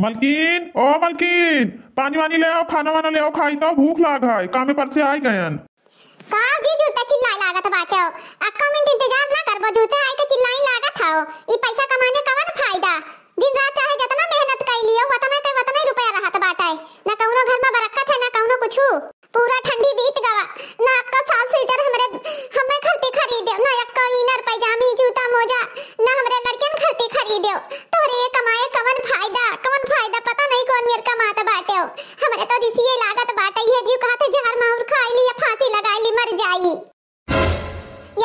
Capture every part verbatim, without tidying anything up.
मलकिन, ओ मलकिन, पानी वानी ले आओ, खाना वाना ले आओ, खाई तो भूख लाग है, कामे पर से आई गयन। का जी जुरते चिल्लाए लागत बाटे हो? अक्का मिनट इंतजार ना करबो, जुरते आई के चिल्लाए लागत हो। ई पैसा कमाने कवन फायदा? दिन रात चाहे जतना मेहनत कई लियो, वतना के वतना रुपया रहत बाटे। ना कौनो घर में बरकत है, ना कौनो कुछु। पूरा ठंडी बीत गवा, ना अक्का साल स्वेटर हमरे, हमें खरती खरीदेव, ना अक्का इनर पैजामी, जूता मोजा, ना हमरे लड़कियन खरती खरीदेव। तोहरे ये कमाए कवन फायदा, कवन फायदा, पता नहीं कौन मेर कमात बाटे हो। हमरे तो रिसिये लागत बाटे, ये जीव कहत है जहर माहुर खाई ली या फांसी लगाई ली, मर जाई।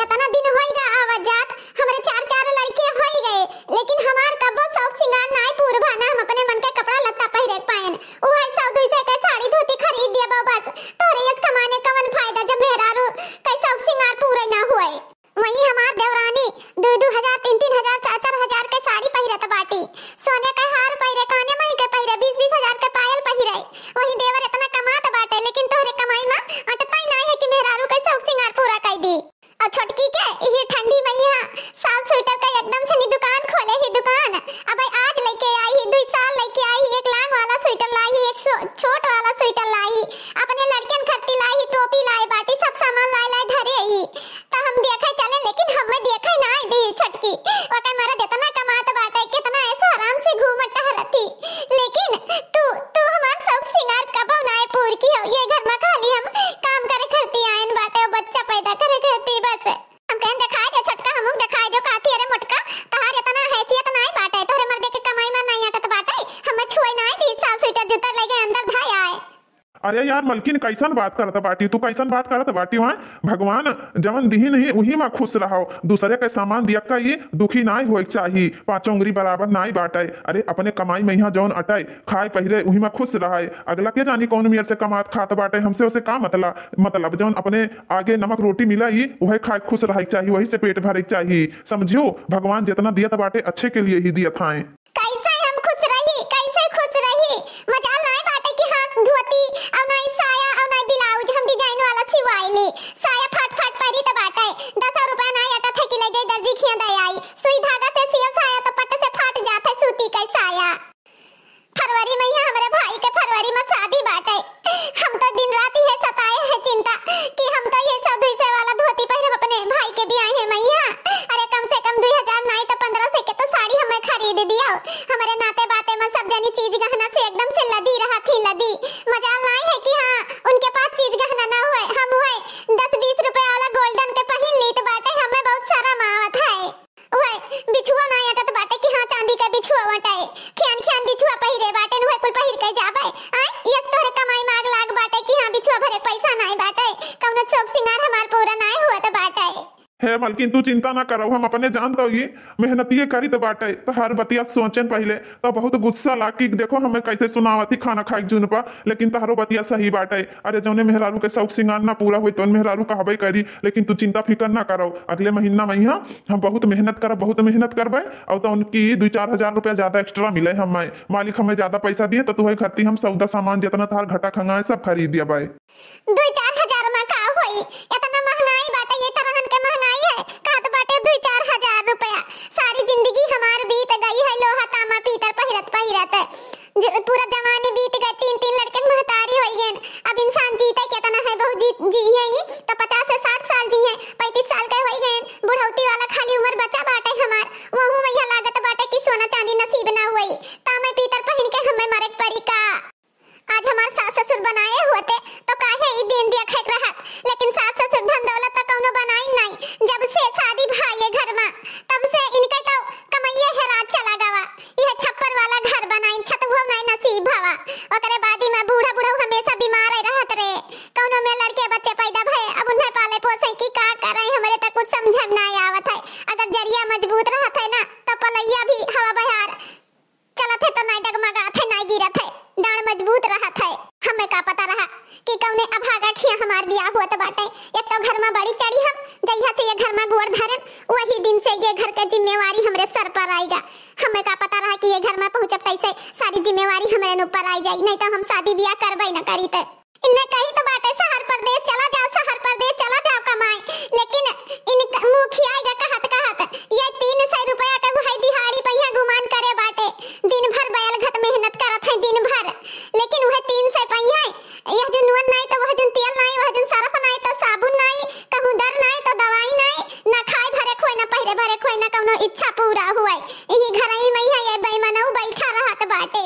यतना दिन होई गा आवत जात, हमरे चार चार लड़के होई गए, लेकिन हमार कब्बो शौक सिंगार नाय पूर भा, ना हम अपने मन के कपड़ा लत्ता पहिरे के पाएन। उहे सौ दुई सौ के साड़ी धोती खरीद दिया बा बस। तोहरे यस कमाने कवन फायदा जब मेहरारू के शौक सिंगार पूरे ना होए। वही हमार देवरानी दू दू हजार, तीन तीन हजार, चार चार हजार के साड़ी पहिरत बाटी, सोने के हार पहिरे, काने में के पहिरे, बीस बीस हजार के पायल पहिरे। वही देवर इतना कमात बाटे, लेकिन तोहरे कमाई में अटता ही नाय है कि मेहरारू के शौक सिंगार पूरा कर दी। और छोटकी के इही ठंडी में यहाँ साल स्वेटर का एकदम से नी दुकान खोले ही दुकान। अब आज लेके आई ही, दुई साल लेके आई ही, एक लांग वाला स्वेटर लाई ही, एक छो-, छोट वाला स्वेटर लाई, अपने लड़कियन खरती लाई ही, टोपी लाई बाटी, सब सामान लाई लाई धरे ही। तो हम देखे चले, लेकिन हमें देखे ना दी छोटकी। ओकर मरद इतना कमात बाटे, कितना ऐसे आराम से घूमत टहरत ही, लेकिन तू, तू हमार शौक सिंगार कबो ना पूर की हो। ये घर में खाली हम काम करे खरती आयन बाटे, बच्चा पैदा करे खरती बस। हम कहन, "दिखाई दे छोटका, हमहू दिखाई दे काथी, अरे मोटका, तहार इतना हैसियत नाई बाटे, तोहरे मर्दे के कमाई में नाई अटत बाटे, हमें छुए नाई दी, साल स्वेटर जूता ले गए अंदर धाय आए।" अरे यार मलकिन, कैसन बात करत बाटी तू, कैसन बात करत बाटी? वहाँ भगवान जवन दिहिन ही, उही में खुश रहो। दूसरे के सामान दिया का ये दुखी नाई होए के चाही, पाँचों उंगली बराबर नाई बाटे। अरे अपने कमाई में यहाँ जौन अटे, खाए पहिरे, उही में खुश रहे। अगला के जानी कौन मेर से कमात खात बाटे, हमसे उसे का मतलब? मतलब जौन अपने आगे नमक रोटी मिला ही, उहे खाए खुश रहे के चाही, वही से पेट भरे के चाही। समझियो, भगवान जितना दियत बाटे अच्छे के लिए ही दियत हैं। कैसे हम खुश रही, कैसे खुश रही? मजाल नाई बाटे कि हाँ धोती और नाई साया और नाई ब्लाउज हम डिजाइन वाला सिवाई ली। साया फाट फाट परी त बाटे, दस रुपया नाई अटत है कि ले जाई दर्जी खिया दे आई। सुई धागा से सियो साया तो पट से फाट जात है सूती के साया। फरवरी महीना हमरे भाई के फरवरी में शादी बाटे। हम तो दिन रात ये सताए है चिंता कि हम तो ये सौ दुई सौ वाला धोती पहिरब अपने भाई के बियाह है मैया। अरे कम से कम दुई हजार नाई तो पन्द्रह सौ के तो साड़ी हमें खरीद दियो। हमरे नाते बाते में सब जनी चीज गहना से एकदम से लदी रहत ही लदी। मजाल नाई है कि हाँ उनके पास चीज गहना ना हुए, हम हुए दस बीस रुपया वाला गोल्डन के पहिन लीत बाटे, हमें बहुत शर्म आवत है। उहे बिछुआ ना अटत बाटे कि हाँ चांदी का बिछुआ अटाए, खियान खियान बिछुआ पहिरे बाटे, उहे कुल पहिर के जाबे। आय, यस तोहरे कमाई में आग लाग बाटे कि हाँ बिछुआ भरे पैसा नाय बाटे, कौनो शौक सिंगार हमार पूरा नाय हुआ त बाटे। हे मलकिन, तू चिंता ना करो, हम अपने जानत ही मेहनतिये करी त बाटे। तहार बतिया सोचेन पहिले तो बहुत गुस्सा लाग कि देखो हमें कैसे सुनावत ही खाना खाए के जून पा, लेकिन तहरो बतिया सही बाटे। अरे जौने मेहरारू के शौक सिंगार ना पूरा होई तौन मेहरारू कहबे करी, लेकिन तू चिंता फिकर ना करो, अगले महीना में यहाँ हम बहुत मेहनत करब, बहुत मेहनत करबे, और तो उनकी दुई चार हजार रुपया ज्यादा एक्स्ट्रा मिले हमें, मालिक हमें ज्यादा पैसा दिए तो तुहे खरती हम सौदा सामान जितना तहार घटा खंगाए सब खरीद दिया भाई। दुई चार हजार में का होई? इतना महंगाई बाटे, ये तरहन के महंगाई है, कहत बाटे दुई चार हजार रुपया। सारी जिंदगी हमार बीत गई है लोहा तामा पीतर पहिरत पहिरत। ज-, पूरा जवानी बीत गए, तीन तीन लड़के महतारी होई गए। अब इंसान जीते कितना है, बहुत जी, जी है ही, तो पचास से साठ साल जी है, पैंतीस साल के होई गए। बुढ़ौती वाला खाली उम्र बचा बाटे हमार, वहू वही लागत बाटे कि सोना चांदी नसीब ना हुई। तामे पीतर पहिन के हमें मरे के परी का? आज हमार सास ससुर बनाए होते तो काहे ई दिन देखत रहत, लेकिन सास ससुर धन दौलत तो कौनो बनाई नहीं। जब से शादी भा ये घर में, तब से इनके तो कमैये हेरात चला गवा। यह छप्पर वाला घर बनाइन, छतुओ नहीं नसीब भवा। ओकरे बादी में बूढ़ा बूढ़ा हमेशा बीमार रहत रे। कौनो में लड़के बच्चे पैदा भए, अब उन्हें पाले पोसे की का करे, हमरे तो कुछ समझ में नहीं आवत है। अगर जरिया मजबूत रहत है ना, तो पलैया भी हवा बहार चलत है तो नहीं डगमगात है, नहीं गिरत है, डांड मजबूत रहत है। हमें का पता रहा कि कौने अभागा खिया हमार बियाह होत बाटे। एक तो घर में बड़ी चढ़ी हम, जहिया से ये घर में गोड़ धरन, वही दिन से ये घर के जिम्मेवारी हमरे सर पर आइगा। हमें का पता रहा कि ये घर में पहुँचब तैसे सारी जिम्मेवारी हमरे न ऊपर आई जाई, नहीं तो हम शादी बियाह करबे न करीत। इन्हें कही तो बाटे शहर परदेस चला जाओ, शहर परदेस चला जाओ कमाए, लेकिन इन क-, मुखिया के कहत कहत ये तीन सौ रुपया के भाई दिहाड़ी पहिया गुमान करे बाटे। दिन भर बैल घट मेहनत कर बाटे।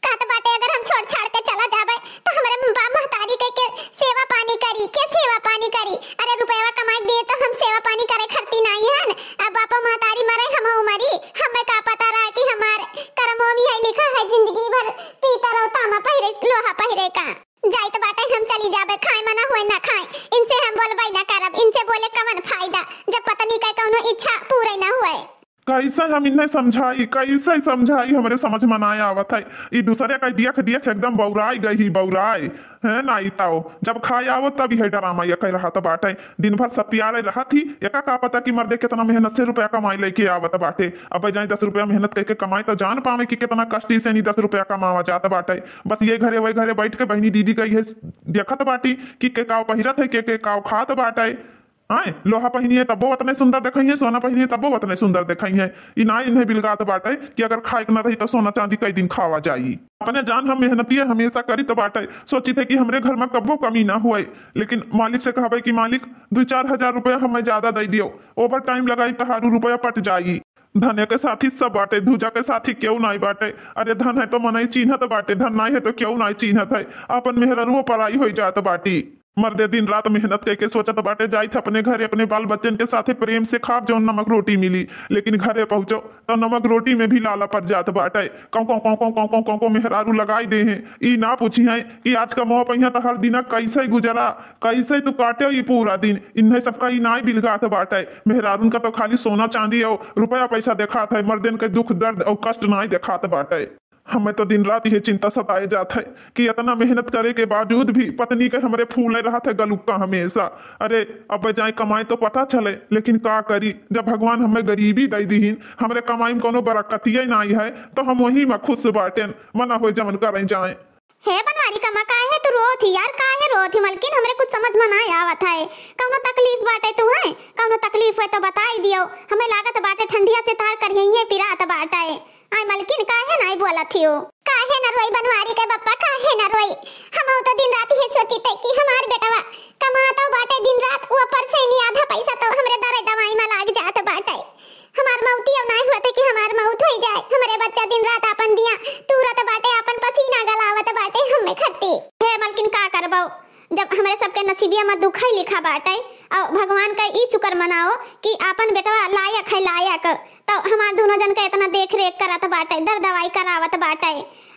कहत बाटे अगर हम छोड़ छाड़ के चला जाबे तो हमरे बाप महतारी के, के सेवा पानी करी, के सेवा पानी करी? अरे रुपया कमाई दिए तो हम सेवा पानी करे खरती नाई हन। अब बाप महतारी मरे हम मरी, हमें का पता रहा कि हमार करमो में है लिखा है जिंदगी भर पीतल और तामा पहिरे, लोहा पहिरे का। जाइत बाटे हम चली जाबे, खाए मना हुए ना खाए, इनसे हम बोलबे ना करब, इनसे बोले कवन फायदा जब पत्नी का कौनो इच्छा पूरे ना हुए। कैसे हम इन्हें समझाई, कैसे समझाई, हमरे समझ में ना आवत है। ई दूसरे का दियख दियख एकदम बौराई गई ही, बौराई है ना। ई ताओ जब खाए आवो तब यह ड्रामा ये कह रहत बाटे, दिन भर सतियारे रहत ही। एका का पता कि मर्दे कितना मेहनत से रुपया कमाई लेके आवत बाटे। अब जाए दस रुपया मेहनत करके कमाए तो जान पावे कि कितना कष्टी से नहीं दस रुपया कमावा जात बाटे। बस ये घरे वही घरे बैठ के बहनी दीदी का ये देखत बाटी कि के काव पहिरत है, के के काव खात बाटे। आए, लोहा पहिनिए तब्बो वतने सुंदर देखइहे, सोना पहिनिए तब्बो वतने सुंदर देखइहे। ई ना इन्हें बिलगात बाटे कि अगर खाए के न रही तो सोना चांदी कई दिन खावा जाई। अपने जान हम मेहनतिए हमेशा करित बाटे, सोचित है कि हमरे घर में कब्बो कमी ना हुए, लेकिन मालिक से कहबे कि मालिक, दो चार हजार रुपया हमें ज्यादा दे दियो, ओवर टाइम लगाई तहारू रुपया पट जाई। धने के साथी सब बाटे, धुजा के साथी केहू नाई बाटे। अरे धन है तो मनई चीन्हत बाटे, धन नाई है तो केहू नाई चीन्हत है। अपन मेहररुओ पराई होई जात बाटी। मर्दे दिन रात मेहनत करके सोचत बाटे, जाइत अपने घरे अपने बाल बच्चन के साथे प्रेम से खाब जौन नमक रोटी मिली, लेकिन घरे पहुँचो तो नमक रोटी में भी लाला पड़ जात बाटे। कौं कौं कौं कौं कौं कौं कौं कौं मेहरारू लगाई दे हैं। ई ना पूछी हैं कि आज कमवा पहिया तो हर दिना कैसे गुजरा, कैसे तू काटे ई पूरा दिन। इन्हें सबका ई नाई बिलगात बाटे। मेहरारून का तो खाली सोना चांदी और रुपया पैसा देखात है, मर्दन के दुख दर्द और कष्ट नाई देखात बाटे। हमें तो दिन रात यह चिंता सताए जात है कि इतना मेहनत करे के बावजूद भी पत्नी के हमरे फूले रहत है गलुक्का हमेशा। अरे अब जाए कमाए तो पता चले, लेकिन का करी, जब भगवान हमें गरीबी दे दीहिन, हमरे कमाई में कोनो बरकतिये नाई है, तो हम वही में खुश बाटेन, मना होए जवन करें जाए। हे बनवारी कम्मा, काहे तू रोत ही यार, काहे रोत ही मलकिन? हमरे कुछ समझ में ना आवत है। कौनो तकलीफ बाटे तू है? कौनो तकलीफ है तो बताई दियो। हमें लागत बाटे ठंडिया से तार करिये पिरात बाटे। आय मलकिन, काहे नाई बोलत हियो? काहे न रोई बनवारी के बप्पा, काहे न रोई? हम तो दिन रात ये सोचित है कि हमार बेटवा कमातो बाटे दिन रात, ऊपर से नी आधा पैसा तो हमरे दवाई दवाई में लाग जात बाटे। हमार मौती अब नाई होते कि हमार मौत होई जाए। हमरे बच्चा दिन रात आपन दिया तूरत बाटे, आपन पसीना गलावत बाटे हमें खट्टी। हे मलकिन, का करबो, जब हमरे सबके नसीबिया में दुख ही लिखा बाटे, और भगवान का ई शुक्र मनाओ कि आपन बेटवा लायक है, लायक, तो हमार दोनों जन का इतना देख रेख करत बाटे, दर दवाई करावत बाटे।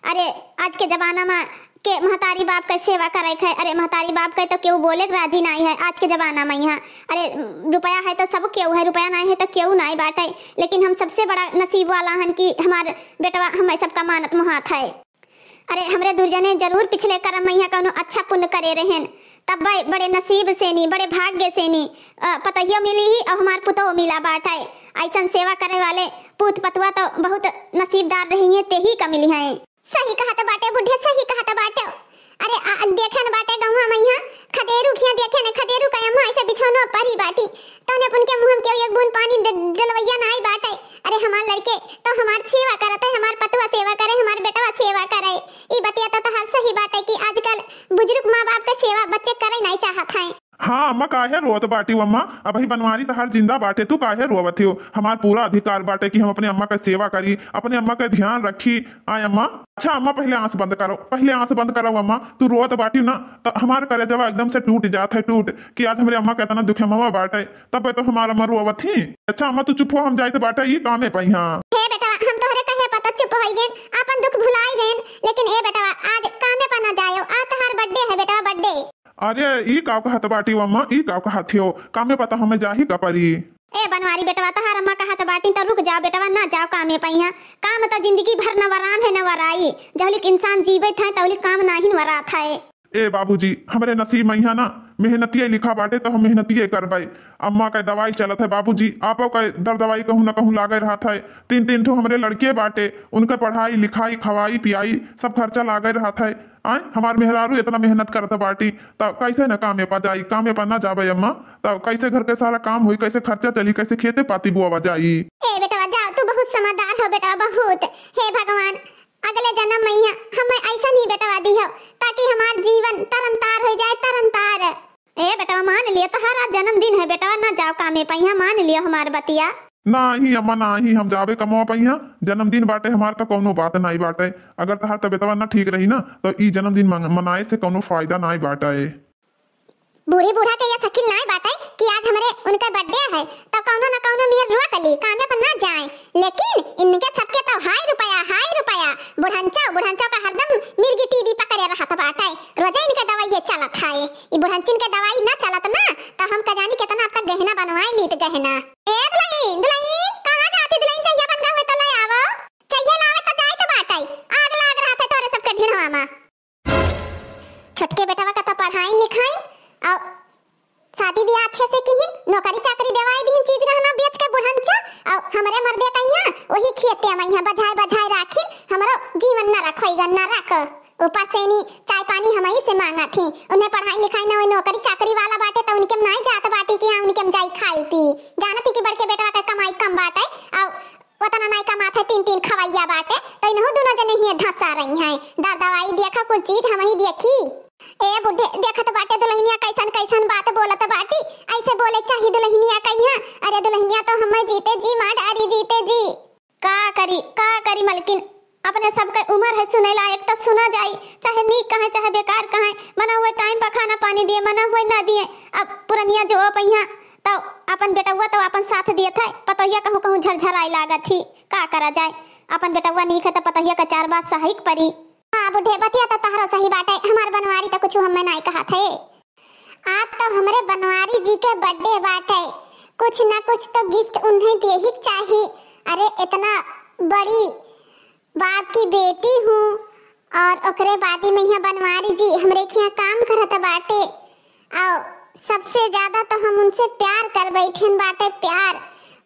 अरे आज के जमाना में के महतारी बाप के सेवा करे के है। अरे महतारी बाप के तो केहू बोले के राजी नाई है आज के जमाना में यहाँ। अरे रुपया है तो सब केहू है, रुपया नाई है तो केहू नाई बाटे। लेकिन हम सबसे बड़ा नसीब वाला हन कि हमार बेटवा हमें सबका मानत मोहात है। अरे हमरे दुर्जने जरूर पिछले कर्म में यहाँ कौनो अच्छा पुण्य करे रहेन, तब बड़े, बड़े नसीब से नी, बड़े भाग्य से नी, अ, पतोहियो मिली ही और हमार पुतोह मिला बाटे। ऐसन सेवा करे वाले पूत पतुआ तो बहुत नसीबदार रही हैं, ते ही का मिली हैं। सही कहत बाटे बुढ़े, सही कहत बाटे। अरे, आ, देखे न बाटे गौवा मइहाँ खदेरू खिया, देखे न खदेरू का अम्मा ऐसे बिछौनो परी बाटी, तौने उनके मुँह में केहू एक बूंद पानी ड-, डलवैया नाई बाटे। अरे, हमार लड़के तो हमार सेवा करत है, हमार पतुआ सेवा करे, हमार बेटवा सेवा करे। ई बतिया तो तहार सही बाटे कि आजकल बुजुर्ग माँ बाप के सेवा बच्चे करे नाई चाहत हैं। हाँ अम्मा, काहे रोवत बाटी अम्मा? अबही बनवारी तहार जिंदा बाटे, तू काहे रोवत हो? हमार पूरा अधिकार बाटे कि हम अपने अम्मा का सेवा करी, अपने अम्मा का ध्यान रखी। आय अम्मा, अच्छा अम्मा, पहले आँस बंद करो, पहले आँस बंद करो अम्मा। तू रोवत बाटी ना, तो हमार करेजवा एकदम से टूट जात है, टूट, कि आज हमरे अम्मा का इतना दुख अम्मा बाटे, तब तो हमार अम्मा रोवत ही। अच्छा अम्मा, तू चुप हो, हम जाइत बाटे ई कामे पइहाँ। हे बेटा, हम तोहरे कहे पता चुप होई गेन, आपन दुख भुलाई गेन, लेकिन ए बेटवा, आज कामे पर ना जायो, आज तहार birthday है बेटवा, birthday। अरे, ई का कहत बाटी अम्मा, ई का कहत हो? कामे पता हमें जाही का परी? ए बनवारी बेटवा, तहार अम्मा कहत बाटी त रुक जाओ बेटवा, ना जाओ कामे पइहाँ। काम त जिंदगी भर न वरान है न वराई। जहलिक इंसान जीवित है तहलिक काम नाहीं वरात है। ए बाबूजी, हमरे नसीब में यहाँ ना मेहनतिये लिखा बाटे तो हम मेहनतिये करबे। अम्मा का दवाई चलत है बाबूजी, आपो का दर दवाई कहूँ न कहूँ लागे रहत है। तीन तीन ठो हमरे लड़के बाटे, उनका पढ़ाई लिखाई, खवाई पियाई, सब खर्चा लागे रहत है। आय, हमार मेहरारू इतना मेहनत करत बाटी, तब कैसे न कामे पा जाई, कामे पा ना जाबे अम्मा, तब कैसे घर के सारा काम होई, कैसे खर्चा चली, कैसे खेते पाती बोआ जाई? ए बेटवा, जाओ, तू बहुत समझदार हो बेटवा, बहुत। हे भगवान, अगले जन्म में यहाँ हमें ऐसा नहीं बेटवा दी हो, ताकि हमार जीवन तरन तार हो जाए, तरन तार। ए बेटवा, मान लिया, तोहरा जन्मदिन है बेटवा, ना जाओ कामे पइहाँ, मान लिया हमार बतिया। नाही अम्मा नाही, हम जाबे कमवा पइहाँ। जन्मदिन बाटे हमार, त कउनो बात नाई बाटे। अगर तहार तबियतवा ना ठीक रही ना, त ई जन्मदिन मंग-, मनाए से कउनो फायदा नाई बाटे। बूढ़ी बूढ़ा के ये शकील नाई बाटे कि आज हमरे उनके birthday है, त कउनो न कउनो मेर रोक ली, कामे पर ना जाए। लेकिन इनके सबके तो हाय रुपया, हाय रुपया, बुढ़ंचो, बुढ़ंचो का हरदम मिर्गी टीवी पकड़े रहत बाटे। रोजे इनके दवाई ये चलत है। ई बुढ़ंचिन के दवाई ना चलत ना, त हम का जानी केतना अब तक गहना बनवाए लीत गहना। ए दुलहिन, दुलहिन, कहाँ जाती दुलहिन? चहिया बन गए तो ले आवो। चहिया लावे तो जाए तो बाटे। आग लाग रहत है तोरे सबके ढिढ़वा मा। छोटके बेटवा का तो पढ़ाई लिखाई और शादी ब्याह अच्छे से किहिन, नौकरी चाकरी देवाई दीन, चीज गहना बेच के बुढ़ंचा, और हमरे मर्दे कहिया वही खेते में यहाँ बजाए बजाए राखिन, हमरो जीवन नरक होइगा, नरक। ऊपर से नी चाय पानी हमही से मांगा थी, उन्हें पढ़ाई लिखाई ना, वही नौकरी चाकरी वाला बाटे, तो उनके में नाई जात बाटी कि हाँ, उनके में जाई खाई पी। जानत ही कि बड़के बेटवा का कमाई कम बाटे, और ओतना नाई कमात है, तीन तीन खवैया बाटे, तो इनहु दुनो जने हिये धंसा रही हैं। दर दवाई देखा, कुल चीज हमही देखी। ए बुढ़े, देखत बाटे दुलहिनिया कैसन कैसन बात बोलत बाटी, ऐसे बोले चाही दुलहिनिया कहिया। अरे दुलहिनिया तो हमें जीते जी मार डारी, जीते जी। का करी, का करी मलकिन, अपने सबके उमर है सुने लायक, तो सुना जाई, चाहे नीक कहे, चाहे बेकार कहे, मना हुए टाइम पर खाना पानी दिए, मना हुए ना दिए। अब पुरनिया जो पइहाँ, तो अपन बेटउआ तो अपन साथ दिए थे, पतोहिया कहूँ कहूँ झरझराए लागत ही। का करा जाए, अपन बेटउआ नीक है तो पतोहिया का चार बात सही के परी। हाँ बुढ़े, बतिया तो तहरो सही बाटे, हमार बनवारी तो कुछ हमें नाई कहत है। आज तो हमरे बनवारी जी के birthday बाटे, कुछ ना कुछ तो gift उन्हें देही के चाही। अरे इतना बड़ी बाप की बेटी हूँ, और ओकरे बादी में यहाँ बनवारी जी हमरे खिया काम करत बाटे, और सबसे ज्यादा तो हम उनसे प्यार कर बैठेन बाटे, प्यार।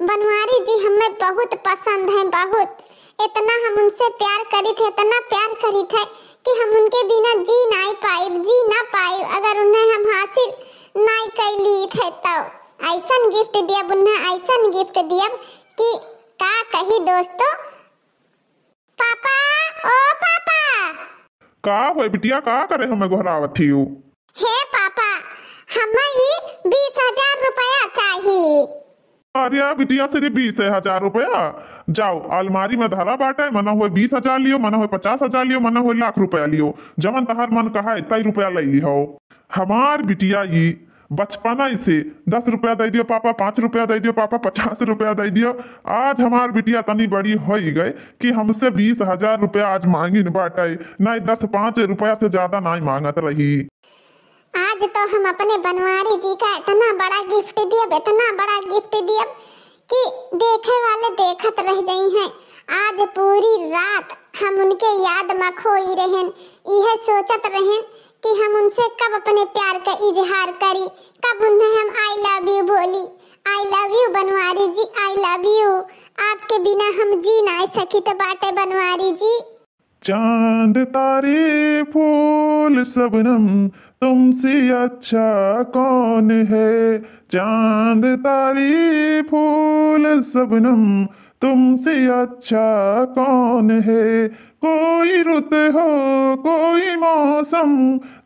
बनवारी जी हमें बहुत पसंद है, बहुत। इतना हम उनसे प्यार करी थे, इतना प्यार करी थे कि हम उनके बिना जी नाई पाइब, जी ना पाइब। अगर उन्हें हम हासिल नाई कैली थे तो ऐसन gift दियब उन्हें, ऐसन gift दियब कि का कही दोस्तों। पापा, ओ पापा। का होए बिटिया, का करे हमें गोहरावत ही हो? हे पापा, हमें ई बीस हजार रुपया चाही। अरे बिटिया, सिर्फ बीस हजार रुपया? जाओ, अलमारी में धरा बाटे, मना होए बीस हजार लियो, मना होए पचास हजार लियो, मना होए लाख रुपया लियो, जवन तहार मन कहा है, तई रुपया ले लिहो। हमार बिटिया ई बचपना से दस रुपया दे दियो पापा, पाँच रुपया दे दियो पापा, पचास रुपया दे दियो। आज हमार बिटिया तनी बड़ी होई गए कि हमसे बीस हजार रुपया आज मांगिन बाटे, नाई दस पाँच रुपया से ज्यादा नाई मांगत रही। आज तो हम अपने बनवारी जी का इतना बड़ा gift दियब, इतना बड़ा gift दियब कि देखे वाले देखत रह जाई हैं। आज पूरी रात हम उनके याद में खोई रहेन, इहे सोचत रहेन कि हम उनसे कब अपने प्यार का इजहार करी, कब उन्हें हम I love you बोली। I love you बनवारी जी, I love you। आपके बिना हम जी ना सकित बाटे बनवारी जी। चांद तारे फूल शबनम, तुमसे अच्छा कौन है? चांद तारे फूल शबनम, तुमसे अच्छा कौन है? कोई रुत हो, कोई मौसम,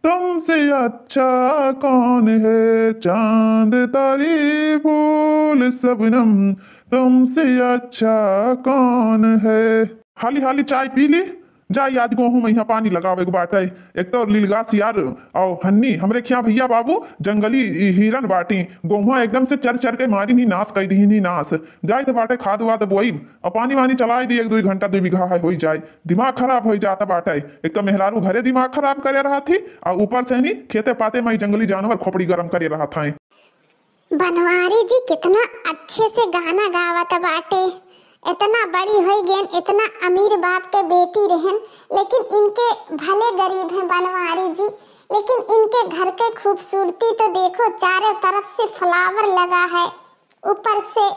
तुमसे अच्छा कौन है? चांद तारे फूल शबनम, तुमसे अच्छा कौन है? हाली हाली चाय पी ली, जाई आज गोहूँ में यहाँ पानी लगावे के बाटे। एक तो लीलगाय सियार और हन्नी, हमरे खिया भैया बाबू जंगली ई हिरन बाटी, गोहुआ एकदम से चर चर के मारी ही नाश कई दिही ही नाश। जाई तो बाटे खाद वाद बोई और पानी वानी चलाई दी, एक दुई घंटा दुई बीघा है होई जाए। दिमाग खराब होई जाता बाटे, एक तो मेहरारू घरे दिमाग खराब करे रहा थी और ऊपर से नहीं खेते पाते में ई जंगली जानवर खोपड़ी गरम करे रहा था। बनवारी जी कितना अच्छे से गाना गावत बाटे। इतना बड़ी होई गेन, इतना अमीर बाप के बेटी रहन, लेकिन इनके भले गरीब हैं बनवारी जी, लेकिन इनके घर के खूबसूरती तो देखो, चारों तरफ से flower लगा है, ऊपर से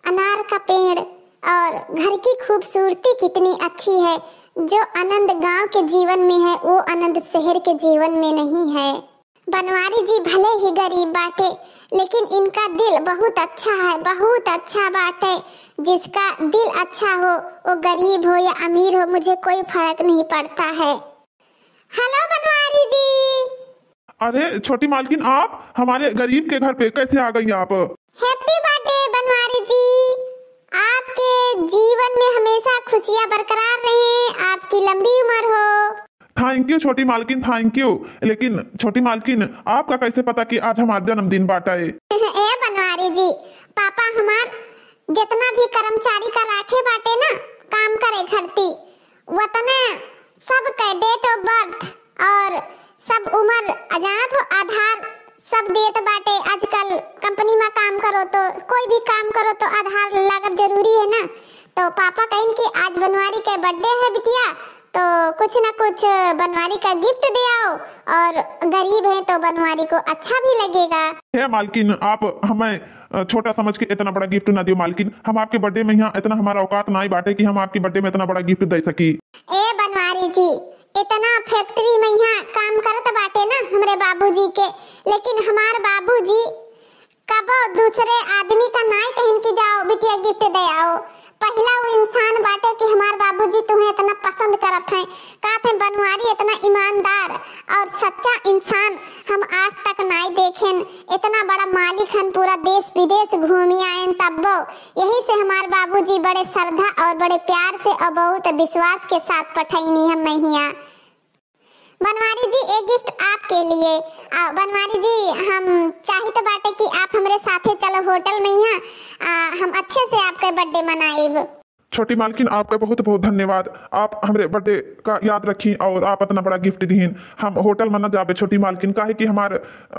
अनार का पेड़, और घर की खूबसूरती कितनी अच्छी है। जो आनंद गांव के जीवन में है, वो आनंद शहर के जीवन में नहीं है। बनवारी जी भले ही गरीब बाटे, लेकिन इनका दिल बहुत अच्छा है, बहुत अच्छा बाटे। जिसका दिल अच्छा हो, वो गरीब हो या अमीर हो, मुझे कोई फर्क नहीं पड़ता है। Hello बनवारी जी। अरे छोटी मालकिन, आप हमारे गरीब के घर पे कैसे आ गई आप? Happy birthday बनवारी जी। हमेशा खुशियाँ बरकरार रहें, आपकी लंबी उम्र हो। Thank you छोटी मालकिन, thank you। लेकिन छोटी मालकिन, आपका कैसे पता कि आज हमार जन्मदिन बाटै? ए बनवारी जी, पापा हमार जितना भी कर्मचारी का राखे बाटे ना काम करे खरती, वतने सबके date of birth और सब उम्र, जानत हो, आधार सब देत बाटे। आजकल कंपनी में काम करो तो, कोई भी काम करो तो आधार लागब जरूरी है ना। तो पापा कहिन कि आज बनवारी के birthday है बिटिया, तो कुछ ना कुछ बनवारी का gift दे आओ, और गरीब है तो बनवारी को अच्छा भी लगेगा। हे मालकिन, आप हमें, अ, छोटा समझ के इतना बड़ा gift ना दियो मालकिन। हम आपके birthday में यहाँ इतना हमारा औकात नाई बाटे कि हम आपके birthday में इतना बड़ा gift दे सकी। ए बनवारी जी, इतना factory में यहाँ काम करत बाटे ना हमरे बाबूजी के, लेकिन हमार बाबूजी कबो दूसरे आदमी का नाई कहिन कि जाओ बिटिया gift दे आओ। पहिला वो इंसान बाटे कि हमार बाबूजी तुम्हें इतना पसंद करत हैं। कहत हैं बनवारी इतना ईमानदार और सच्चा इंसान हम आज तक नाई देखेन। इतना बड़ा मालिक हन, पूरा देश विदेश घूमी आयन तब्बो। यही से हमार बाबूजी बड़े श्रद्धा और बड़े प्यार से और बहुत विश्वास के साथ पठैनी हम हियाँ। बनवारी जी, ये gift आपके लिए। आ, बनवारी जी, हम चाहित बाटे कि आप हमरे साथे चलो होटल में यहाँ, आ, हम अच्छे से आपके birthday मनाइब। छोटी मालकिन, आपका बहुत बहुत धन्यवाद। आप हमरे birthday का याद रखी और आप इतना बड़ा gift दीन। हम होटल में न जाबे छोटी मालकिन, काहे कि हमार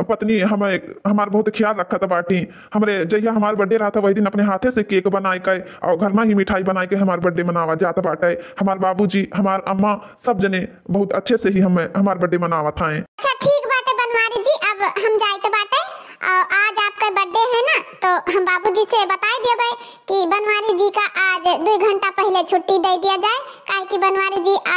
पत्नी हमें, हमार बहुत ख्याल रखत बाटी। हमरे जहिया हमार birthday रहता वही दिन अपने हाथे से cake बनाए के और घर में ही मिठाई बनाए के हमार birthday मनावा जात बाटे। हमार बाबूजी, हमार अम्मा, सब जने बहुत अच्छे से ही हमें, हमार birthday मनावत हैं। अच्छा ठीक बाटे बनवारी जी, अब हम जाइत बाटे। आ, आज आपका birthday है ना, तो हम बाबूजी से बताई देबे कि बनवारी जी का आज दो घंटा पहले छुट्टी दे दिया जाए, काहे कि बनवारी जी आ,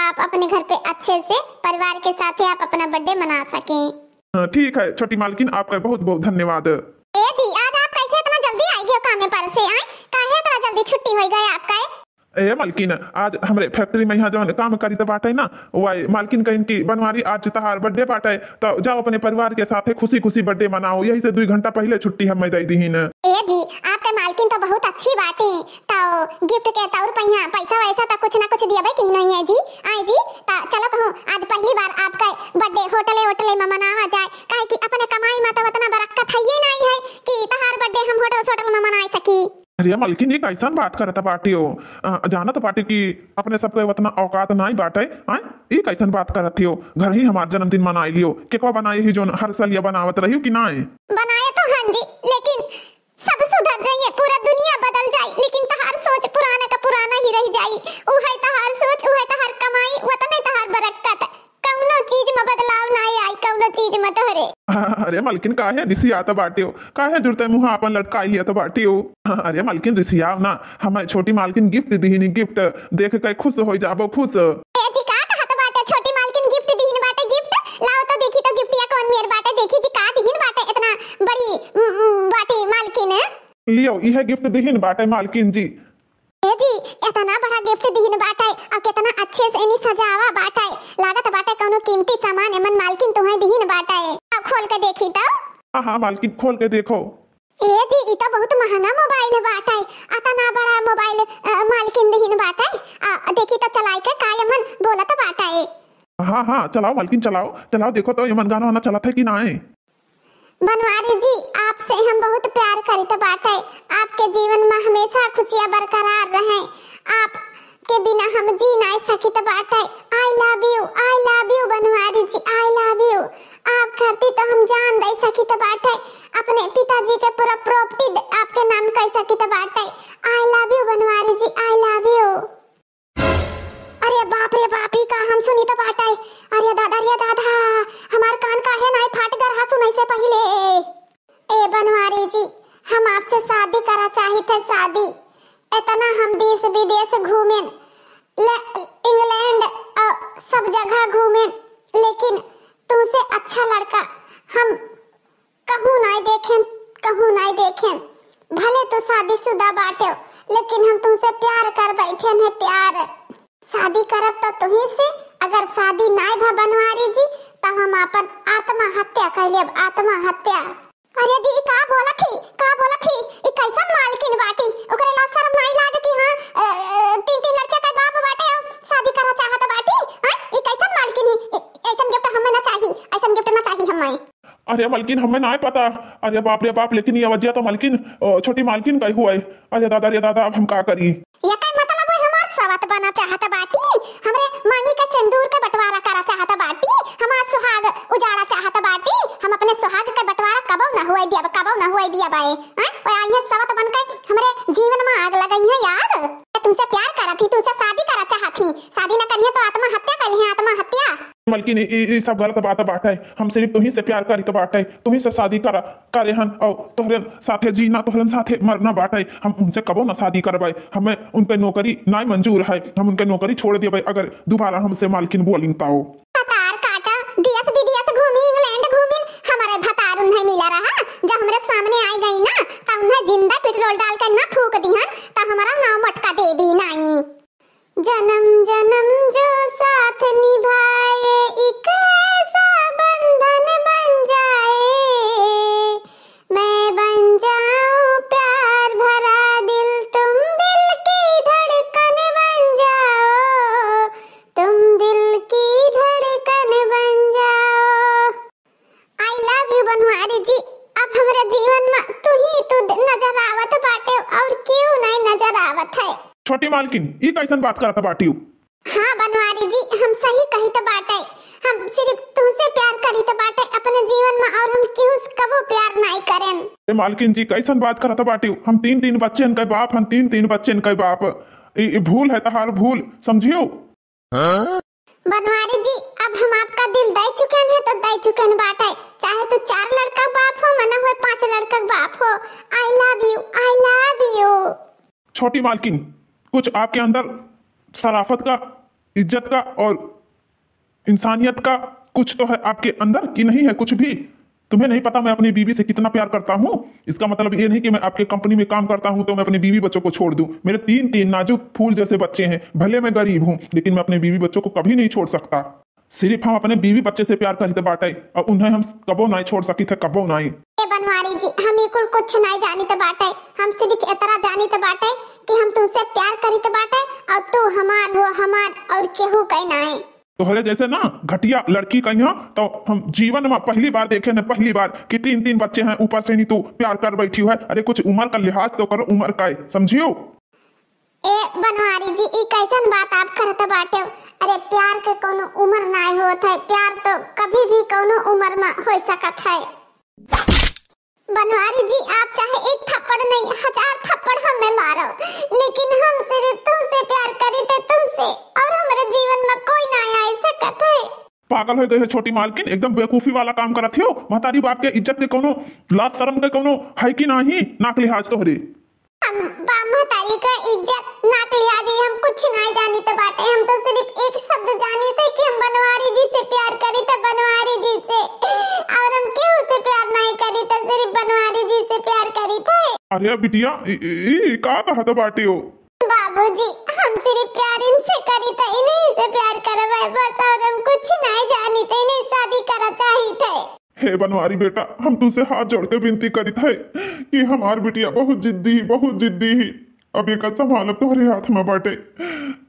आप अपने घर पे अच्छे से परिवार के साथ ही आप अपना birthday मना सकें। हाँ, ठीक है छोटी मालकिन, आपका बहुत बहुत धन्यवाद। ए जी, आज आप कैसे इतना जल्दी आई गयो कामे पर से, आए? काहे इतना जल्दी छुट्टी हो गई आपका? ए मालकिन, आज हमरे factory में यहाँ जौन काम करीत बाटे ना, वही मालकिन कहिन कि बनवारी आज तहार birthday बाटे, तो जाओ अपने परिवार के साथे खुशी खुशी birthday मनाओ, यही से दो घंटा पहले छुट्टी हमें दे दीन। ए जी, आपके मालकिन तो बहुत अच्छी बाटी, तो gift के तौर पर यहाँ पैसा वैसा तो कुछ ना कुछ दियबे की नहीं है जी। आए जी, तो चलो कहूँ आज पहली बार आपका birthday होटले वोटले में मनावा जाए, काहे कि अपने कमाई में तो उतना बरकत है ही नहीं है कि तहार birthday हम होटल सोटल में मना सकी। अरे मालकिन, ये कैसन बात करत बाटी हो? अ, जानत बाटी कि अपने सबके उतना औकात नाई बाटे, आय? ये कैसन बात करत हो? घर ही हमार जन्मदिन मनाई लियो, केकवा बनाए ही जौन हर साल ये बनावत रहियो कि नाई? बनाए तो हन जी, लेकिन सब सुधर जाइए, पूरा दुनिया बदल जाए, लेकिन तहार सोच पुराना का पुराना ही रह जाई। उहे तहार सोच, उहे तहार कमाई, वतने तहार बरकत। कौनो चीज में बदलाव ना आई, कौनो चीज में तोहरे। अरे मलकिन, काहे रिसियात बाटियो? काहे जुरते मुँह आपन लटकाई लियत बाटियो? अरे मलकिन, रिसियाव ना, हमें छोटी मालकिन gift दिहिन, gift देख के खुश हो जाबो, खुश। ए जी, का कहत बाटे? छोटी मालकिन gift दिहिन बाटे, gift? लाओ तो देखी तो गिफ्टिया कौन मेर बाटे, देखी जी का दिहिन बाटे, इतना बड़ी, उम, उम, बाटी मालकिन। लियो, इहे gift दिहिन बाटे मालकिन जी। ए जी, इतना बड़ा gift दिहिन बाटे, और कितना अच्छे से इन्हीं सजावा बाटे। लागत बाटे कौनो कीमती सामान एमन मालकिन तुहें दिहिन बाटे। अब खोल के देखी तो। हाँ, हाँ, मालकिन, खोल के देखो। ए जी, ई तो बहुत महंगा mobile बाटे। अतना बड़ा mobile, अ, मालकिन दिहिन बाटे। आ, देखी तो चलाई के का एमन बोलत बाटे। हाँ, हाँ, चलाओ मालकिन, चलाओ, चलाओ, देखो तो एमन गाना वाना चलत है कि नाई। बनवारी जी, आपसे हम बहुत प्यार करित बाटे। आपके जीवन में हमेशा खुशियाँ बरकरार रहें। आपके बिना हम जी नाई सकित बाटे। I love you, I love you बनवारी जी, I love you। आप खातिर तो हम जान दे सकित बाटे। अपने पिताजी के पूरा property द-, आपके नाम कर सकित बाटे। I love you बनवारी जी, I love you। अरे बाप रे बाप, ई का हम सुनित बाटे? अरे दादा रे दादा, हमार कान काहे नाई फाट गरहा सुनै से पहिले। ए बनवारी जी, हम आपसे शादी करा चाहित है, शादी। इतना हम देश विदेश घूमेन, ले, इंग्लैंड, अ, सब जगह घूमेन, लेकिन तुमसे अच्छा लड़का हम कहूँ नाई देखेन, कहूँ नाई देखेन। भले तू शादीशुदा बाटे, लेकिन हम तुमसे प्यार कर बैठेन है, प्यार। शादी करब तो तुही से, अगर शादी नाई भा बनवारी जी, तब हम आपन आत्महत्या कर लेब, आत्महत्या। अरे जी, ई का बोलत ही, का बोलत ही? ई कैसन मालकिन बाटी? ओकरे लाज शरम नाई लाग कि हाँ, अ, अ, तीन, तीन लड़के के बाप बाटे अउ शादी करा चाहत बाटी? हाँ, ई कैसन मालकिन ही? ई, ऐसन gift हमें ना चाही, ऐसन gift ना चाही हमें। अरे मलकिन, हमें नाई पता। अरे बाप रे बाप, लेकिन ये वजह तो मलकिन, अ, छोटी मालकिन का ही हुआ है। अरे दादा रे दादा, अब हम का करी? एकर मतलब वो हमार सवत बना चाहत बाटी, हमरे मांगी के सिंदूर के बंटवारा करा चाहत बाटी, हमार सुहाग उजाड़ा चाहत बाटी। हम अपने सुहाग के बंटवारा कबो न हुए दियब, कबो न हुए दियब। आए, हैं? ओए आई है सवत बन के हमरे जीवन में आग लगई है यार। तुमसे प्यार करत ही, तुमसे शादी करा चाहत ही, शादी न करिए तो आत्महत्या कर ली, आत्महत्या। मलकिन, ई, ई, ई सब गलत बात बाटे। हम सिर्फ तुही से प्यार करी तो बाटे, तुही से शादी करा, करे हन और तोहरे साथे जीना, तोहरे साथे मरना बाटे। हम उनसे कबो ना शादी करबे, हमें उनके नौकरी नाई मंजूर है, हम उनके नौकरी छोड़ देबे अगर दोबारा हमसे मालकिन बोलिन तो। भतार काटा, देश विदेश घूमी, इंग्लैंड घूमी, हमारे भतार उन्हें मिला रहा, जब हमरे सामने आई गई ना, तो उन्हें जिंदा पेट्रोल डाल के ना फूक दिहन, तो हमारा नाव मटका देबी नाई। जन्म जन्म जो साथ निभाए, एक ऐसा बंधन बन जाए, मैं बन जाऊं प्यार भरा दिल, तुम दिल की धड़कन बन जाओ, तुम दिल की धड़कन बन जाओ। I love you बनवारी जी। अब हमरे जीवन में तू ही तू द-, नजर आवत बाटे और क्यों नहीं नजर आवत है। छोटी मालकिन, ई कैसन बात करत बाटियो? हाँ बनवारी जी, हम सही कहित बाटे। हम सिर्फ तुमसे प्यार करित बाटे अपने जीवन में और हम क्यों कबो प्यार नहीं करेन। ए मालकिन जी, कैसन बात करत बाटियो? हम तीन, तीन बच्चन के बाप, हम तीन, तीन बच्चन के बाप। ई, ई भूल है तहार भूल, समझियो? बनवारी जी, अब हम आपका दिल दे चुके हैं तो दे चुके हैं बाटे, चाहे तू चार लड़का बाप हो, मना हुए पांच लड़का बाप हो। I love you, I love you। छोटी मालकिन, कुछ आपके अंदर शराफत का, इज्जत का और इंसानियत का कुछ तो है आपके अंदर कि नहीं है कुछ भी? तुम्हें नहीं पता मैं अपनी बीवी से कितना प्यार करता हूँ। इसका मतलब ये नहीं कि मैं आपके कंपनी में काम करता हूँ तो मैं अपनी बीवी बच्चों को छोड़ दूँ। मेरे तीन तीन नाजुक फूल जैसे बच्चे हैं, भले मैं गरीब हूँ लेकिन मैं अपने बीवी बच्चों को कभी नहीं छोड़ सकता। सिर्फ हम अपने बीवी बच्चे से प्यार करित बाटे और उन्हें हम कबो नाई छोड़ सकित है, कबो नाई। ए बनवारी जी, हम ई कुल कुछ नाई जानित बाटे, हम सिर्फ इतना जानित बाटे कि हम तुमसे प्यार करित बाटे और तू हमार हो, हमार और केहू के नाई। तोहरे जैसे ना घटिया लड़की कहिया तो हम जीवन में पहली बार देखे न, पहली बार कि तीन तीन बच्चे हैं, ऊपर से नहीं तू प्यार कर बैठी है। अरे कुछ उम्र का लिहाज तो करो, उम्र का है, समझियो? ए बनवारी जी, ई कैसन बात आप करत बाटे? अरे प्यार के कोनो उम्र नाय होत है, प्यार तो कभी भी कोनो उम्र में हो सकत है। बनवारी जी, आप चाहे एक थप्पड़ नहीं, हजार थप्पड़ हमें मारो, लेकिन हम सिर्फ तुमसे प्यार करी थे, तुमसे, और हमारे जीवन में कोई ना आ सकत है। पागल हो गए हो छोटी मालकिन, एकदम बेवकूफी वाला काम करत हो। महतारी बाप के इज्जत के कोनो लाज शर्म के कोनो है कि नाही, नाक लिहाज तोहरे। हम बाप महतारी का इज्जत नाक लिहाज ही हम कुछ नहीं जानी तो बाटे। हम तो सिर्फ एक शब्द जानी थे कि हम बनवारी जी से प्यार करी थे, बनवारी जी से, और हम केहू से प्यार नहीं करी थे, सिर्फ बनवारी जी से प्यार करी थे। अरे बिटिया, ई, ई, ई का कहत बाटे हो? बाबूजी, हम सिर्फ प्यार इनसे करी थे, इन्हीं से प्यार करबे बस, और हम कुछ नहीं जानी थे, इन्हीं शादी करा चाही थे। हे बनवारी बेटा, हम तुझसे हाथ जोड़ के विनती करित है कि हमार बिटिया बहुत जिद्दी ही, बहुत जिद्दी ही। अब एकर संभालब तोहरे हाथ में बाटे।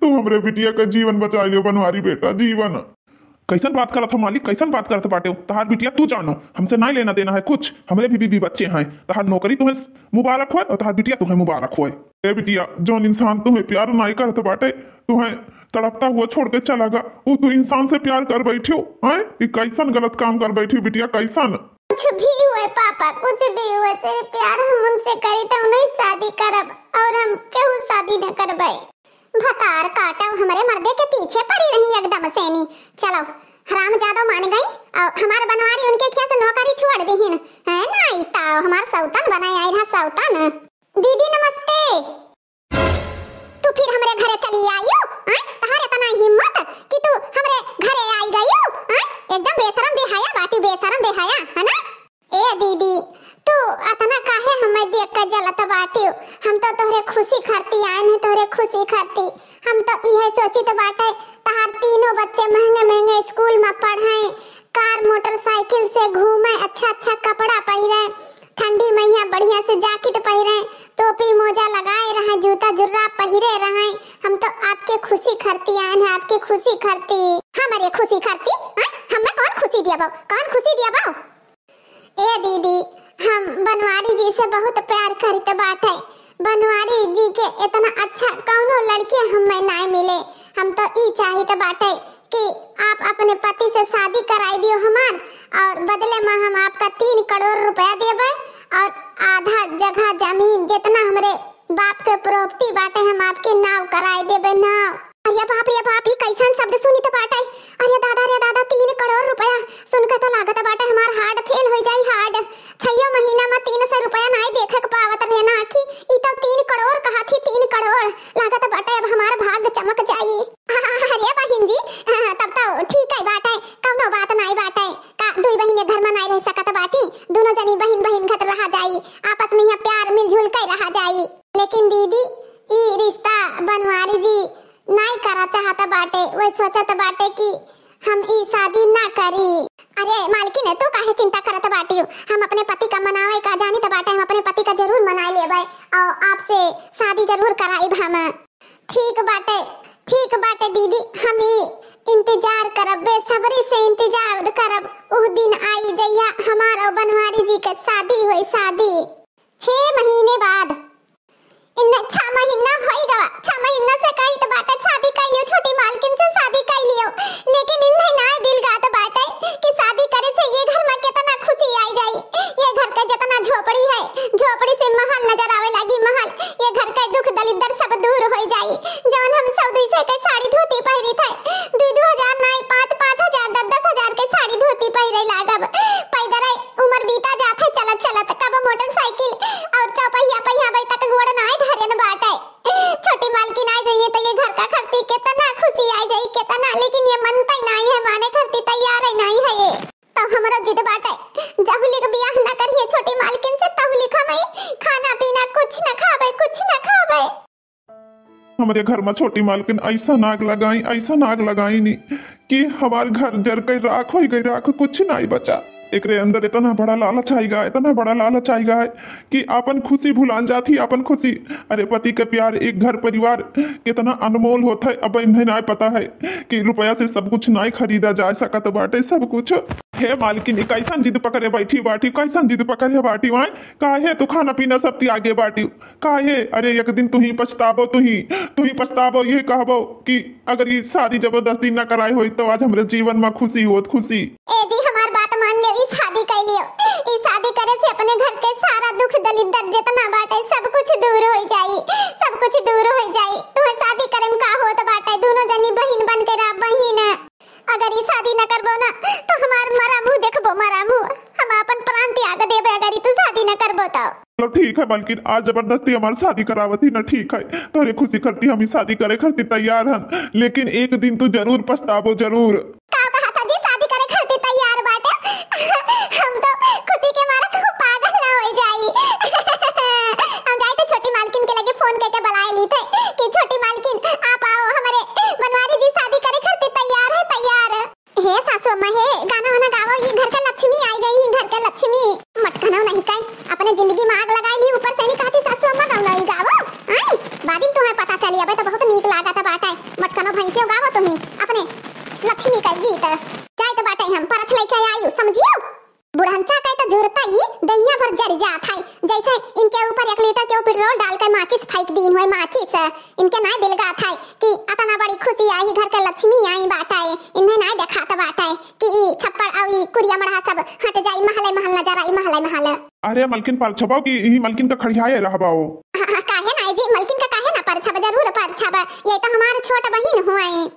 तू हमरे बिटिया का जीवन बचा लियो बनवारी बेटा, जीवन। कैसन बात करत हो मालिक, कैसन बात करत बाटे हो? तहार बिटिया तू जानो, हमसे नाई लेना देना है कुछ, हमरे भी बीबी बच्चे हैं। तहार नौकरी तुम्हें मुबारक होए और तहार बिटिया तुम्हें मुबारक होए। ए बिटिया, जौन इंसान तुम्हें प्यार नाई करत बाटे, तुम्हें तड़पता हुआ छोड़ के चला गा, वो तू इंसान से प्यार कर बैठियो, हैं? ई कैसन गलत काम कर बैठियो बिटिया, कैसन? कुछ भी हुए पापा, कुछ भी हुए, सिर्फ प्यार हम उनसे करी तो उन्हें शादी करब, और हम केहू शादी न करबे। भतार काटो, हमरे मर्दे के पीछे पड़ी रही एकदम से नी। चलो, हराम जादो मान गई, और हमार बनवारी उनके खिया से नौकरी छोड़ दीहिन, है ना? ई तो हमार सौतन बनाए आई रहा, सौतन। दीदी नमस्ते। तू फिर हमरे घरे चली आइयो, आय? तहार इतना हिम्मत कि तू हमरे घरे आई गइयो, आय? एकदम बेशरम बेहया बाटी, बेशरम बेहया, है ना? ए दीदी, तू अतना काहे हमें देख के जलत बाटियो? हम तो तोहरे खुशी खाती आए हैं, तोहरे खुशी खाती। हम तो इहे सोचित बाटे, तहार तीनों बच्चे महंगे महंगे स्कूल में पढ़े, कार मोटरसाइकिल से घूमे, अच्छा अच्छा कपड़ा पहिरे, ठंडी मइया बढ़िया से जैकेट पहिरे, टोपी मोजा लगाए रहे, जूता जुर्रा पहिरे रहे। हम तो आपके खुशी खरती आएन है, आपके खुशी खरती। हमरे खुशी खरती? हाँ? हमें कौन खुशी दियाबो? कौन खुशी दियाबो? ए दीदी, हम बनवारी जी से बहुत प्यार करित बाटे। बनवारी जी के इतना अच्छा कौनो लड़के हमें नाय मिले। हम तो ई चाहित बाटे कि आप अपने पति से शादी कराई दियो हमार, और बदले में हम आपका तीन करोड़ रुपया देबे और आधा जगह जमीन जितना हमरे बाप के प्रॉपर्टी बाटे हम आपके नाव कराई देबे, नाव। अरे बाप रे बाप, ई कैसन शब्द सुनित बाटे? अरे दादा रे दादा, तीन करोड़ रुपया सुन के तो लागत बाटे हमार हार्ट फेल हो जाई, हार्ट। छयो महीना में तीन सौ रुपया नाई देखे के पावत रहे ना आखी, ई तो तीन करोड़ कहा थी, तीन करोड़। लागत बाटे अब हमार भाग चमक जाई। अरे बहिन जी, हाँ, तब तो ठीक है बाटे, कौनो बात नाई बाटे। का दुई बहिन एक घर में नाई रह सकत बाटी? दोनों जनी बहिन बहिन घट रहा जाई, आपस में यहाँ प्यार मिलजुल के रहा जाई। लेकिन दीदी, ई रिश्ता बनवारी जी नाई करा चाहत बाटे, वह सोचत बाटे कि हम ई शादी ना करी। अरे मालकिन, तू काहे चिंता करत बाटियो? हम अपने पति का मनावे का जानित बाटे, हम अपने पति का जरूर मना लेबे और आपसे शादी जरूर कराइब हम। ठीक बाटे, ठीक बाटे दीदी, हम ई इंतजार करब, बेसब्री से इंतजार करब। उह दिन आई जइया हमार और बनवारी जी के शादी होई, शादी। छह महीने बाद। इन्हें छह महीना होई गवा, छह महीना से कहित बाटे शादी कर लियो, छोटी मालकिन से शादी कर लियो, लेकिन इन्हें ना बिलगात बाटे कि शादी करे से ये घर में कितना खुशी आई जाई। ये घर के जितना झोपड़ी है, झोपड़ी से महल नजर आवे लागी, महल। ये घर के दुख दलिद्दर सब दूर होई जाई। जौन हम सौ दुई सौ के साड़ी धोती पहिरी थे, दुई दो हजार नाई, पाँच पाँच हजार, दस दस हजार के साड़ी धोती पहिरे लागब। पैदल उम्र बीता जात है चलत चलत, कब मोटरसाइकिल और चौपहिया पहिया बई तक गोड़ नाई धरेन बाटे। छोटी मालकिन आ जाइए तो ये घर का खरती कितना खुशी आ जाई, कितना, लेकिन ये मनता ही नाई है, माने खरती तैयार ही नाई है ये। तो हमरो जिद बाटे, जहुलिक बियाह न करिए छोटी मालकिन से, तहुलिक हम ही खाना पीना कुछ न खाबे, कुछ न खाबे। हमरे घर में छोटी मालकिन ऐसन आग लगाई, ऐसन आग लगाई नी कि हमार घर जर के राख होई गई, राख, कुछ नाई बचा। एकरे अंदर इतना बड़ा लालच आइगा, इतना बड़ा लालच आइगा है कि आपन खुशी भुलान जात ही, आपन खुशी। अरे पति के प्यार, एक घर परिवार कितना अनमोल होत है। अब इन्हें नाई पता है कि रुपया से सब कुछ नाई खरीदा जा सकत बाटे, सब कुछ। हे मालकिन, ई कैसन जिद पकड़े बैठी बाटी, कैसन जिद पकड़े बाटी? वाई काहे तू खाना पीना सब त्यागे बाटी? काहे? अरे एक दिन तू ही पछताबो, तू ही, तू ही पछताबो, ये कहबो कि अगर ई शादी जबरदस्ती न कराए होई तो आज हमरे जीवन में खुशी होत, खुशी। ए जी, हमार बात मान लियो, ई शादी कर लियो। ई शादी करे से अपने घर के सारा दुख दलिद्दर जितना बाटे सब कुछ दूर हो जाई, सब कुछ दूर हो जाई। तुम्हें शादी करे में का होत बाटे, दोनों जनी बहिन बन के रह, बहिन। अगर ई शादी न करबो ना तो हमार मरा मुंह देखबो, मरा मुंह। हम अपन प्राण त्याग देबे अगर ई तू शादी न करबो तो। चलो ठीक है मालकिन, आज जबरदस्ती हमार शादी करावत ही ना, ठीक है, तोहरे खुशी खरती हम ई शादी करे खरती तैयार हन, लेकिन एक दिन तू जरूर पछताबो, जरूर। का कहा था जी, शादी करे खरती तैयार बाटे? हम तो खुशी के मारे कहूँ पागल ना हो जाई। हम जाए तो छोटी मालकिन के लगे फोन करके बुलाए ली थे कि छोटी मालकिन आप आओ, हमारे बनवारी जी शादी करे खरती तैयार है, तैयार। हे सासू अम्मा, हे गाना वाना गावो, ये घर के लक्ष्मी आई गई, ये घर के लक्ष्मी। मटकनो नहीं कई, अपने जिंदगी में आग लगाई ली, ऊपर से नहीं कहती सासू अम्मा गाना ही गावो। आई बादिन तुम्हें पता चली, अबे तो बहुत नीक लागत बाटे। मटकनो भैंसे गावो तुम्ही अपने लक्ष्मी का गीत। जाए तो बाटे हम परछ लेके आई, समझियो? बुढ़ंचा के तो जुरता ही दहिया भर जर जात है, जैसे इनके ऊपर एक लीटर के पेट्रोल डाल के माचिस फेंक दीन हुए, माचिस। इनके नाय बिलगात है कि अतना बड़ी खुशी आई, घर के लक्ष्मी आई बाटे, इन्हें नाय देखात बाटे कि ई छप्पड़ और ई कुरिया मड़हा सब हट जाई, महले महल नजर आई, महले महल। अरे मलकिन परछबो कि इही मलकिन का खड़ियाए रहबो। हाँ, हाँ, काहे ना जी, मलकिन का काहे ना परछब, जरूर परछब, ये तो हमार छोट बहिन हुए।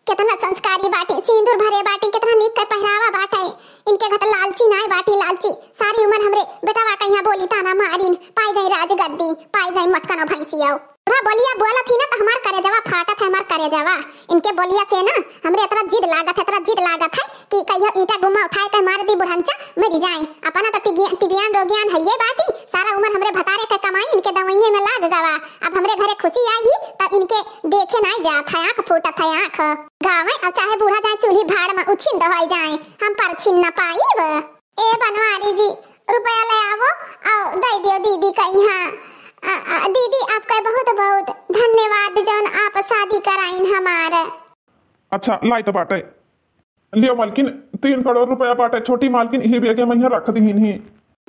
कितना संस्कारी बाटी, सिंदूर भरे बाटी, कितना नीक के पहरावा बाटे। इनके घर लालची नाय बाटी, लालची। सारी उम्र हमरे बेटवा कहिया बोली ताना मारिन, पाई गई राजगद्दी, पाई गई मटकनो भैंसियो। बुढ़ा बोलिया बोलत ही ना तो हमार करेजवा फाटत है, हमार करेजवा। इनके बोलिया से ना हमरे इतना जिद लागत है, इतना जिद लागत है कि कहियो ईंटा गुम्मा उठाए के मार दी बुढ़ंचा, मरी जाए। अपना तो टिगिया-, टिबियान रोगियान है ये बाटी, सारा उम्र हमरे भतारे के कमाई इनके दवाइये में लाग गवा। अब हमरे घरे खुशी आई ही तो इनके देखे नाय जात है, आँख फूटत है आँख। गावे अब चाहे बूढ़ा जाए चूल्ही भाड़ में उछिन दवाई जाए, हम परछिन न पाइब। ए बनवारी जी, रुपया ले आवो, अउ दइ दियो दीदी का इहाँ। अ, अ, दीदी, आपका बहुत बहुत धन्यवाद जौन आप शादी कराइन हमार। अच्छा, लाई तो बाटे। लियो मालकिन, तीन करोड़ रुपया बाटे, छोटी मालकिन इही बेगे में इहाँ रख दिहिन ही।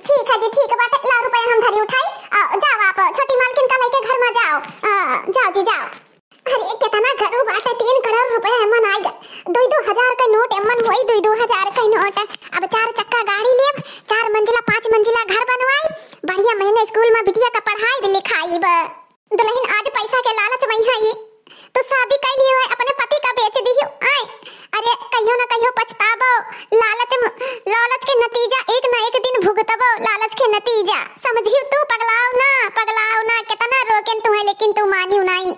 ठीक है जी, ठीक बाटे, ला रुपया हम धरी उठाई, अ, जाओ आप, छोटी मालकिन का लइके घर में जाओ, अ, जाओ जी, जाओ। अरे, केतना गरू बाटे, तीन करोड़ रुपया एमन आइ ग-, दुइ दुइ हजार के नोट एमन होई, दुइ दुइ हजार के नोट। अब चार चक्का गाड़ी लेब, चार मंजिला, पाँच मंजिला घर बनवाई, बढ़िया महंगा स्कूल में बिटिया का पढ़ाई भी लिखाई ब। दुलहिन, आज पैसा के लालच में है ये, तू शादी कइ लियो है, अपने पति का बेच दियो। आय, अरे, कहियो ना कहियो पछताबो, लालच म-, लालच के नतीजा एक ना एक दिन भुगतबो, लालच के नतीजा। समझियो तू, पगलाओ ना, पगलाओ ना, केतना रोकेन तुम्हें, लेकिन तू मानियो नाई।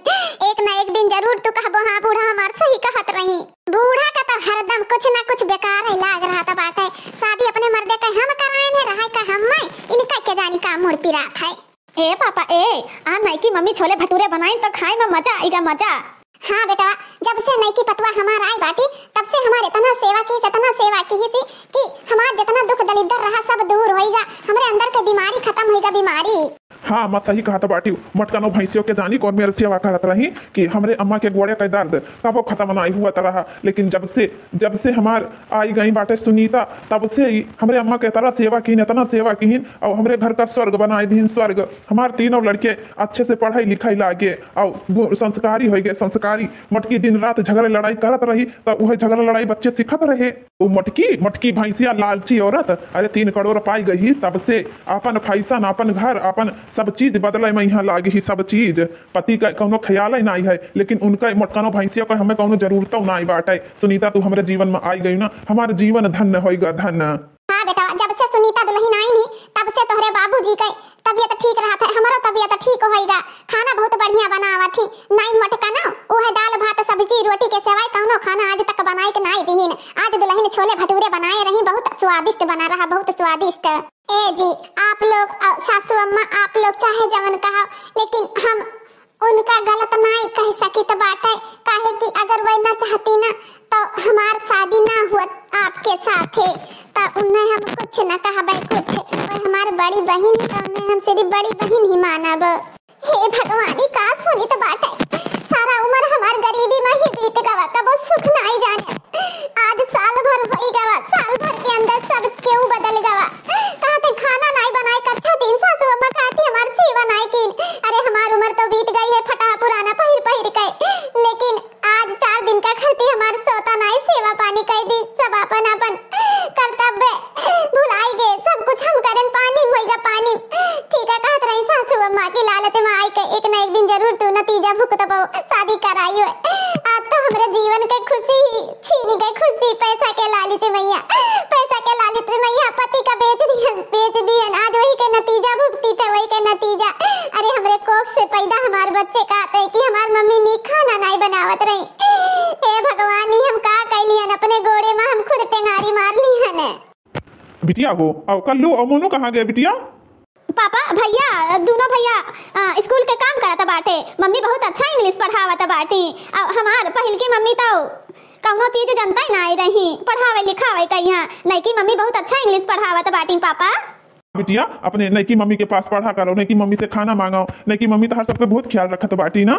एक ना एक दिन जरूर तू कहबो, "हाँ, बूढ़ा हमार सही कहत रही।" बूढ़ा का तो हरदम कुछ ना कुछ बेकार ही लाग रहत बाटे। शादी अपने मर्दे के हम कराएन है, रहे का हम में, इनका के जानी का मुड़ पिरात है। ए पापा, ए, आ नइकी मम्मी छोले भटूरे बनाइन तो खाए में मजा आइगा, मजा। हाँ बेटवा, जब से नइकी पतुआ हमार आई बाटी, तब से हमार इतना सेवा कीस, इतना सेवा कीस कि हमार जितना दुख दलिद्दर रहा, सब दूर होइगा। हमरे अंदर के बीमारी खतम होइगा, बीमारी। हाँ, अम्मा सही कहत बाटी, मटकनो भैंसियो के जानी कौन मेर सेवा करत रही कि हमरे अम्मा के गोड़े के दर्द कबो खतम नाई हुवत रहा, लेकिन जब से, जब से हमार आई गई बाटे सुनीता, तब से ही हमरे अम्मा के इतना सेवा कीन, इतना सेवा कीन, अउ हमरे घर का स्वर्ग बनाए दीन, स्वर्ग। हमार तीनों लड़के अच्छे से पढ़ाई लिखाई लागे, अउ गु-, संस्कारी होइ गए, संस्कारी। मटकी दिन रात झगड़ा लड़ाई करत रही, त उहे झगड़ा लड़ाई बच्चे सीखत रहे। उ मटकी, मटकी भैंसिया लालची औरत, अरे तीन करोड़ पाई गई, तब से अपन फैशन, अपन घर, अपन सब चीज बदले में इहाँ लागे ही, सब चीज। पति का कौनो ख्याल ही नाई है, लेकिन उनका मटकनो भैंसिया का हमें कौनो जरूरतो नाई बाटे। सुनीता, तू हमरे जीवन में आई गई ना, हमार जीवन धन्य होइगा, धन्य। हाँ बेटा, जब से सुनीता दुलहिन आइन ही, तब से तोहरे बाबूजी के तबियत ठीक रहत है, हमरो तबियत ठीक होइगा। खाना बहुत बढ़िया बनावत ही, नाई मटकनो, उहे दाल भात सब्जी रोटी के सिवाय कौनो खाना आज तक बनाए के नाई दिहिन। आज दुलहिन छोले भटूरे बनाए रही, बहुत स्वादिष्ट बना रहा, बहुत स्वादिष्ट। ए जी, आप लोग, अ, सासू अम्मा, आप लोग चाहे जवन कहो, लेकिन हम उनका गलत नाई कह सकित बाटे, काहे कि अगर वह ना चाहती ना, तो हमार शादी ना हुआ आपके साथे, तो उन्हें हम कुछ न कहबे कुछ। वह हमार बड़ी बहिन ही, तो उन्हें हम सिर्फ बड़ी बहिन ही मानब। हे भगवान, ई का सुनित बाटे, सारा उम्र हमार गरीबी में ही बीत गवा, कबो सुख नाई जाने। आज साल भर होई गवा, साल भर के अंदर सब केहू बदल गवा। कहते खाना नाई बनाए, कच्छा तीन सासू अम्मा कहती हमार सेवा नाई कीन। अरे हमार उम्र तो बीत गई है फटाहा पुराना पहिर पहिर के, लेकिन आज चार दिन का खाती हमार सोता नाई, सेवा पानी कई दी, सब अपन अपन कर्तव्य भुलाई गे, सब कुछ हम करन पानी में होइगा पानी। ठीक है, कहत रही सासू अम्मा की लालच में आई के एक ना एक दिन जरूर तू नतीजा भुगतबो, शादी कराई हो। आज तो हमरे जीवन के खुशी ही छीन गए, खुशी पैसा के लालच में, पैसा के लालच में पति का बेच दियन, बेच दियन। आज वही के नतीजा भुगती थे, वही के नतीजा। अरे हमरे कोख से पैदा हमार बच्चे कहते कि हमार मम्मी नीक खाना नाई बनावत रही। हे भगवान, ई हम का कैलियन, अपने गोड़े में हम खुद टेंगारी मार लिहन। बिटिया हो, अउ कल्लू अउ मोनू कहाँ गए बिटिया? पापा, भैया, दोनों भैया, अ, स्कूल के काम करत बाटे। मम्मी बहुत अच्छा इंग्लिश पढ़ावत बाटी। अउ हमार पहिलकी मम्मी तो कौनो चीज जनता ही नाई रही, पढ़ावे लिखावे का। यहाँ नईकी मम्मी बहुत अच्छा इंग्लिश पढ़ावत बाटी पापा। बिटिया, अपने नईकी मम्मी के पास पढ़ा करो, नईकी मम्मी से खाना मांगो, नईकी मम्मी तोहार सबके बहुत ख्याल रखत बाटी ना।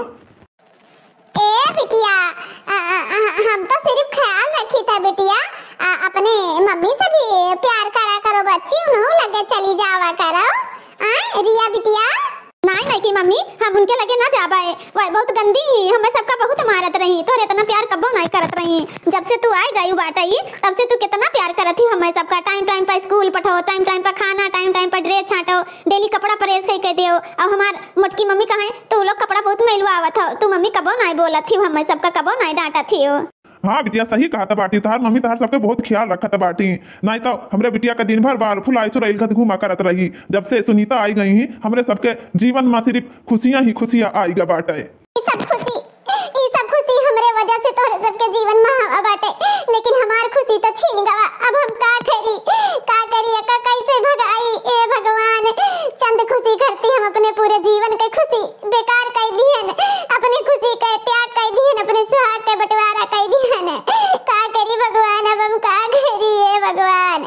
ए बिटिया, अ, अ, अ, हम तो सिर्फ ख्याल रखी था बिटिया, अ, अपने मम्मी से भी प्यार करा करो बच्ची, उन्हों लगे चली जावा करो। आ, रिया बिटिया। नाई, नईकी मम्मी, हम उनके लगे ना जाबे, वह बहुत गंदी ही, हमें सबका बहुत मारत रही, तोहरे इतना प्यार कब्बो नाई करत रही। जब से तू आई गई बाटई, तब से तू कितना प्यार करत ही हमें सबका। टाइम टाइम पर स्कूल पठाओ, टाइम टाइम पर खाना, टाइम टाइम पर ड्रेस छांटो, डेली कपड़ा प्रेस कई के दियो। अब हमार मोटकी मम्मी कहे, तू लोग कपड़ा बहुत मैलवा आवत हो, तू मम्मी कबो नाई बोलत ही, हमें सबका कबो नाई डांटत ही हो। हाँ बिटिया, सही कहत बाटी, तोहार मम्मी तोहार सबके बहुत ख्याल रखत बाटी, नाई तो हमरे बिटिया का दिन भर बार फुलाई सुराइल घूमा करत रही। जब से सुनीता आई गई ही, हमरे सबके जीवन में सिर्फ खुशियाँ ही खुशियाँ आई गा बाटे। ई सब खुशी, ई सब खुशी हमरे वजह से तोहरे सबके जीवन में आवा बाटे, लेकिन हमार खुशी तो छीन गवा। अब हम का करी, का करी, एका कैसे भगाई? ए भगवान, चंद खुशी करती हम अपने पूरे जीवन के खुशी बेकार कई दिहन, अपने खुशी के त्याग कई दिहन, अपने सुहाग के बंटवारा कई दिहन। का करी भगवान, अब हम का करी? ए भगवान,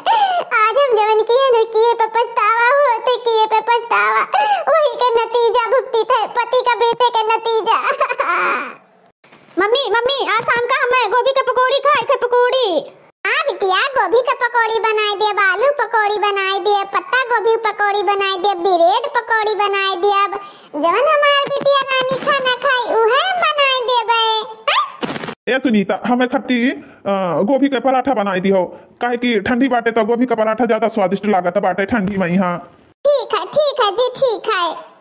आज हम जवन किए न किए, पपस मम्मी, मम्मी, आज शाम का हमें गोभी के पकौड़ी खाए के, पकौड़ी। हाँ बिटिया, गोभी के पकौड़ी बनाए देब, आलू पकौड़ी बनाए देब, पत्ता गोभी पकौड़ी बनाए देब, ब्रेड पकौड़ी बनाए देब। जवन हमार बिटिया रानी खाना खाई, उहे हम बनाए देबे। हाँ? ए सुनीता, हमें खत्ती, अ, गोभी के पराठा बनाए दिहो, काहे कि ठंडी बाटे तो गोभी का पराठा ज्यादा स्वादिष्ट लागत बाटे ठंडी में। हाँ ठीक है, ठीक है जी, ठीक है।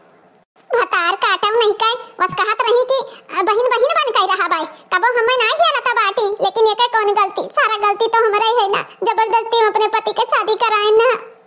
भतार काटव नहीं कहे, बस कहत रही कि बहिन बहिन बन के रहा बाई, कबो हमें ना हियालत बाटी, लेकिन एकर कौन गलती, सारा गलती तो हमरे है ना, जबरदस्ती हम अपने पति के शादी कराए ना।